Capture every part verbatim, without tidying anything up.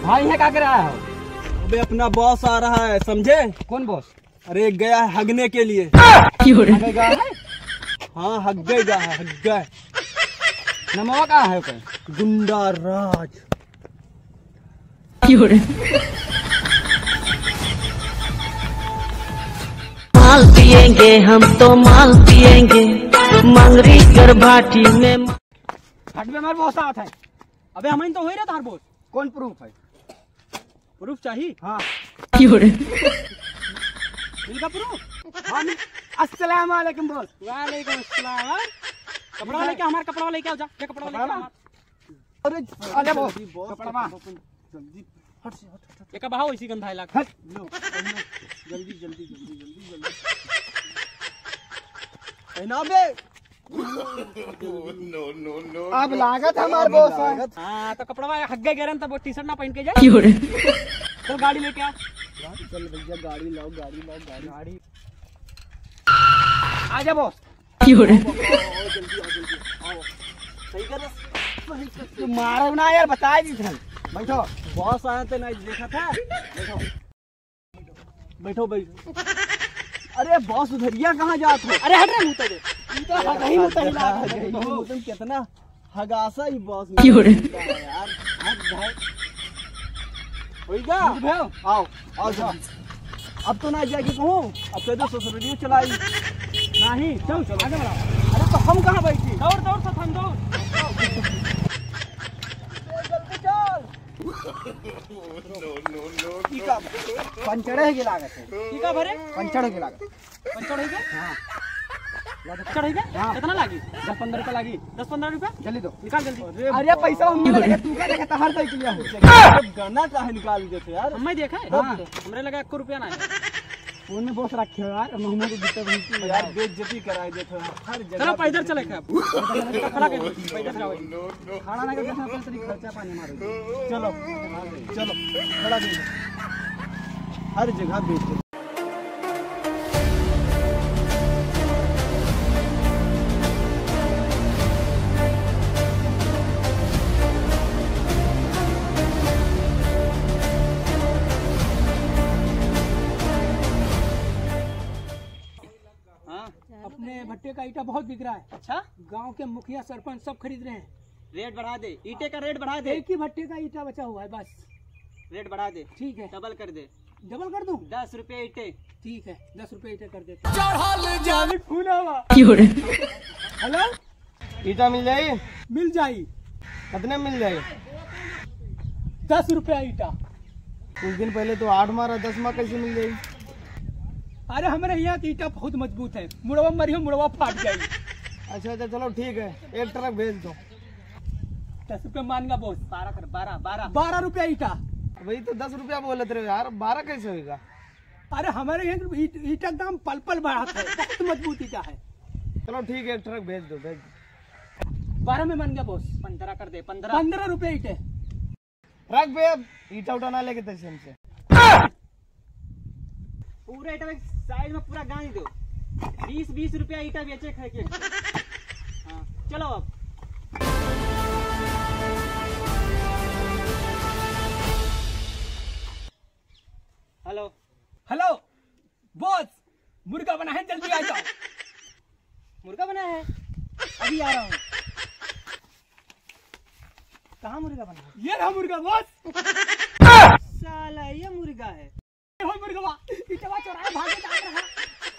हाँ, यहाँ का करे आया हो? अबे, अपना बॉस आ रहा है, समझे? कौन बॉस? अरे, गया है हगने के लिए। क्यों रे? हगे गया है? हाँ, हग्गे गया है, हग्गे। नमवा का है ओकर? गुंडा राज। क्यों रे? माल पिएंगे हम तो माल पिएंगे, मंगरी कर भाटी में। हट बे, हमार बॉस आवत है। अबे, हमइन तो होई रहे तार बॉस। कौन प्रूफ है? प्रूफ चाहिए? हाँ। क्यों रे? इनका प्रूफ? हाँ, नहीं। अस्सलाम वालेकुम बॉस। वालेकुम अस्सलाम। कपड़ा लेके, हमार कपड़ा लेके आओ, जा, जा कपड़ा लेके आओ। अरे, अरे बॉस, जल्दी बॉस, कपड़ा बा। जल्दी, हट से, हट, हट, हट। एका बहाओ, इसी गंधा इलाका। हट। लो, पहनो, जल्दी, जल्दी, जल्दी, जल्दी, जल्दी। पहना बे। No, no, no, अब no। लागत हमार बॉस है। लागत। हाँ, तो कपड़वा हग्गे गरन तब वो टी शर्ट ना पहन के जाए। क्यों रे? चल गाड़ी लेके आ। चल भैया, गाड़ी लाओ, गाड़ी लाओ, गाड़ी। गाड़ी। आ जा बॉस। क्यों रे? आओ, आओ, आओ, जल्दी आओ, जल्दी आओ। सही कर, सही कर। तू मारो ना यार, बता दी था। बैठो। बॉस आया तो नहीं देखा था। बैठो। बैठो, बैठो। अरे बॉस, उधरिया कहाँ जात हो? अरे हट रे, मुँह तो दे। तू तो हगही मुतही लागत है। तुम कितना हगासा ही बॉस में क्यों रे? यार, हट भाई। होई गा? आओ, आओ जल्दी। अब तो ना जाके कहूँ, अब तो इधर ससुरलियो चलाई। नहीं, चल, चलो। आगे बढ़ाओ। अरे तो हम कहाँ बैठी? दौड़, दौड़, सथन दौड़। जल्दी चल। ई का पंचर है के लागत है। ई का भरे? पंचर है के लागत। पंचर है के? हाँ। पंचर है के? हाँ। कितना लागी? दस पन्द्रह रुपया लागी। दस पन्द्रह रुपया? जल्दी दो। निकाल जल्दी। अरे पैसा हम नहीं लगे, तू का देखे, तहार साइकिल हो। गन्ना काहे निकाल देते यार? हम नहीं देखा है। हाँ। हमरे लगा एक रुपया ना है। फोन में बॉस रखे हो यार, महमूद को दिक्कत हुई थी यार, बेइज्जती कराए देते हो हर जगह। चलो, पैदल चले के अब। खड़ा के, पैदल जाओ। खड़ा ना करके अपना तनी खर्चा पानी मारो। चलो, चलो, खड़ा के। हर जगह बेइज्जती। हाँ? अपने भट्टे का ईंटा बहुत बिक रहा है। अच्छा? गांव के मुखिया सरपंच सब खरीद रहे हैं। रेट बढ़ा दे, ईंटे का रेट बढ़ा दे। एक ही भट्टे का ईंटा बचा हुआ है बस। रेट बढ़ा दे। ठीक है। डबल कर दे। डबल कर दूं? दस रुपये ईंटे। ठीक है, दस रुपये ईंटे कर देते हैं। चढ़ल जाली फूलावा। क्यों रे? हेलो? ईंटा मिल जाई? मिल जाई। कितने में मिल जाई? दस रुपया ईंटा। कुछ दिन पहले तो आठ मारा, दस मा कैसे मिल जाई? अरे, हमरे यहाँ के ईंटा बहुत मजबूत है, मुड़वा मरियो, मुड़वा फाट जाई। अच्छा, अच्छा, चलो ठीक है, एक ट्रक भेज दो। दस रुपया मान गा बॉस। बारह कर, बारह, बारह। बारह रुपया ईंटा। वही तो दस रुपया बोलत रहे यार, बारह कैसे होएगा? अरे, हमारे यहाँ ईंट, ईंटा एकदम पल पल बढ़त है, बहुत मजबूत ईंटा है। चलो ठीक है, एक ट्रक भेज दो, भेज दो। बारह में मान गया बॉस। पन्द्रह कर दे, पन्द्रह। पन्द्रह रुपये ईंटे। रख बे, अब ईंटा उठा ना लेके तैसे हमसे। पूरा ईंटा एक साइड में पूरा गांज दो। बीस बीस रुपया ईंटा बेचे खाए के। हाँ, चलो अब। हेलो। हेलो बॉस, मुर्गा बना है, जल्दी आ जाओ। मुर्गा बना है? अभी आ रहा हूँ। कहाँ मुर्गा बना है? ये रहा मुर्गा बॉस। साला ये मुर्गा है। ये हो मुर्गवा, इटवा चोराए भागे जात रहा।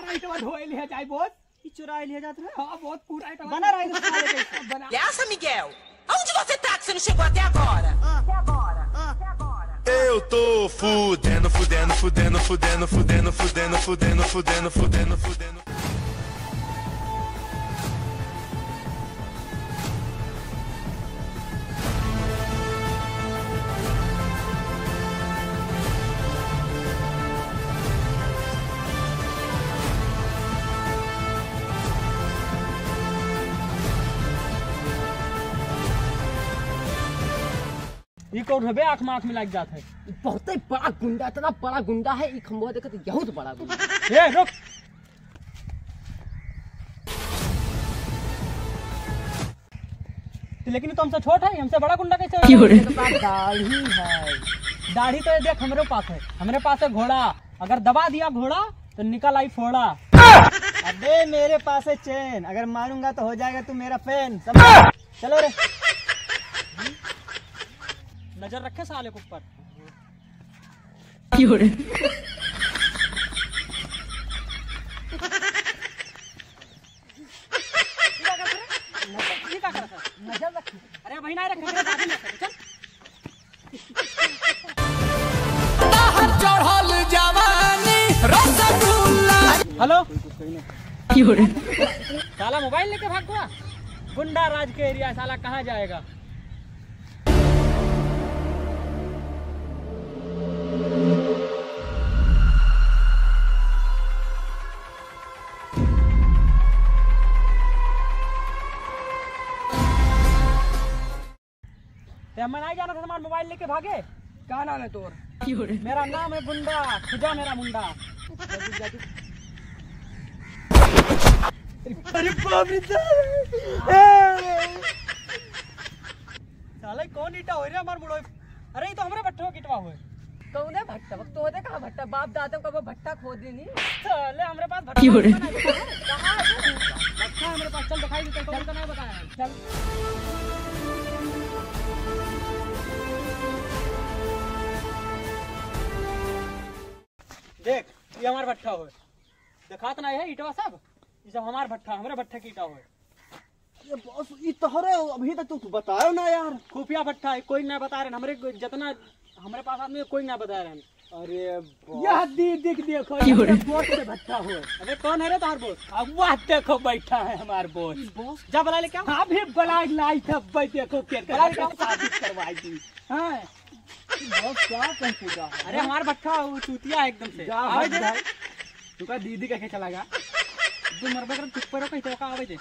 अरे इटवा ढोए लिया जाए बॉस। ई चोराए लिया जात रहा? हाँ बॉस, पूरा इटवा। बना रहा है तो साले कैसे? बना। Ameaça, Miguel? Aonde você tá que você não chegou até agora? Até agora, até agora. Eu tô fudendo, fudendo, fudendo, fudendo, fudendo, fudendo, fudendo, fudendo, fudendo, fudendo. ई कौन है बे, आँख में आँख मिला के जात है? बहुते बड़ा गुंडा, इतना बड़ा गुंडा है, ई खंभवा देखत, बहुत बड़ा गुंडा। ए, रुक। तो लेकिन तो हमसे छोट है, हमसे बड़ा गुंडा कैसे हो? क्यों रे? इनका दाढ़ी है। दाढ़ी तो ये देख, हमरे पास है, हमरे पास है घोड़ा। अगर दबा दिया घोड़ा, तो निकल आई फोड़ा। अबे, मेरे पास है चैन, अगर मारूंगा तो हो जाएगा तू मेरा फैन, समझा? चलो रे। नजर रखे साले के ऊपर। क्यों रे? ये का करत है? नजर रखे। अरे भाई, ना रखे, चल। तहर चढ़ल जवानी रसगुल्ला। हेलो। क्यों रे? साला मोबाइल लेके भाग गया। गुंडा राज के एरिया, साला कहाँ जाएगा? ते हमें नहीं जाना था, हमारा मोबाइल लेके भागे। का नाम है तोर? मेरा नाम है गुंडा, खुजा मेरा मुंडा। अरे बाप रे, साला कौन ईटा हो रे हमार मुड़ो? अरे, ये तो हमरे भट्ठवा के ईटवा होए। कौने भट्टा? वक्त तो होते कहाँ भट्टा? बाप दादा का वो भट्टा खोद देनी। साले, हमरे पास भट्टा क्यों रे? नहीं है। कहाँ है वो? भट्टा हमरे पास, चल दिखाई देते, कौन का नहीं बताया है। चल। देख, ये हमार भट्टा होए। दिखात नहीं है ईटवा सब? ये सब हमार भट्टा, हमरे भट्टा की ईटा होए। ये बॉस, ई तोहरे अभी तक तू, तू बतायो ना यार। खुफिया भट्टा है, कोई ना बता रहे, हमरे जितना हमरे पास आदमी है, कोई ना बता रहे। अरे बॉस। यह दीदी के देखो, क्यों रे? ये बॉस के भट्टा हो। अबे कौन है रे तोहर बॉस? अब वह देखो बैठा है हमार बॉस। बॉस? जा बुला ले क्या? अभी बुला लाई था, भाई देखो के बुला ले क्या? शादी करवाई दी। हाँ। बॉस क्या कहते जा? अरे हमार भट्टा वो चूतिया है एकदम से। जा आवे हट दे। जा। तू का दीदी कह के चला गया? तू मरबे कर, चुप पर रहो, कहीं तो का आवे दे।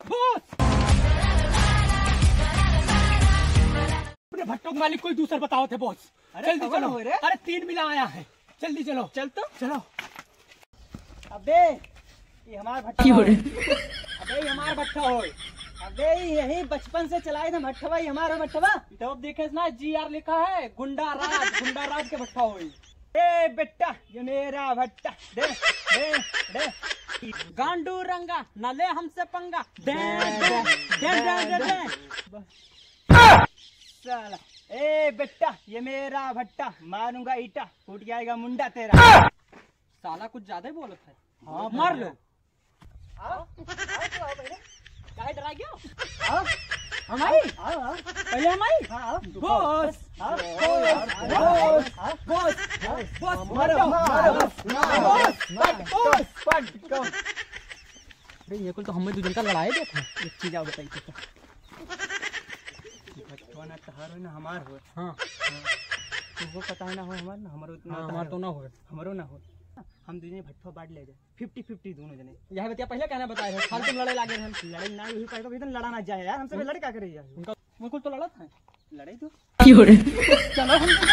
बॉस! अपने भट्टो के मालिक कोई दूसर बताओ थे बॉस। अरे जल्दी कौन चलो। हो रे? अरे तीन मिला आया है, जल्दी चलो। चल तो। चलो। अबे, ये हमार भट्टा क्यों रे? होय। अबे, ये हमार भट्टा होय। अबे, ये यही बचपन से चलाए थे भट्टवा, ये हमारा भट्टवा। तो अब देखे ना, जी आर लिखा है, गुंडा राज, गुंडा राज के भट्टा होय। ए बेटा, ये मेरा भट्टा। दे, दे, दे। गांडू रंगा, ना ले हमसे पंगा। दे, दे, दे, दे, दे, दे। साला, ए बेटा, ये मेरा भट्टा, मारूंगा ईटा, फूट जाएगा मुंडा तेरा। साला कुछ ज्यादा ही बोलत है। हाँ, मार लो। आओ, आओ तो आओ पहले। काहे डरा गया? आओ। हम आई? आओ, आओ। पहले हम आई? हाँ, आओ। बॉस। आओ। बॉस। बॉस। बॉस। बॉस। मारो, मारो, मारो। बॉस। बॉस। बॉस। अरे, ये कुल तो हमें दू जन का लड़ाई देखा। एक चीज आओ बताई तो। भट्टवा ना तहार हो ना हमार हो। हाँ। हाँ। तुमको पता है ना हो हमार ना, हमारो ना हाँ, तहार हमार हो। तो ना हो। हमारो ना हो। हम दू जने भट्टवा बांट ले जाए। फिफ्टी फिफ्टी दोनों जने। यह बतिया पहले कहना बताए हो, फालतू में लड़े लागे हम। लड़ाई ना हुई पाएगा, इधर लड़ा ना जाए यार, हमसे लड़ाई का करे यार? उनका, उनको तो लड़त है। लड़ाई तो। क्यों रे? चलो हम तो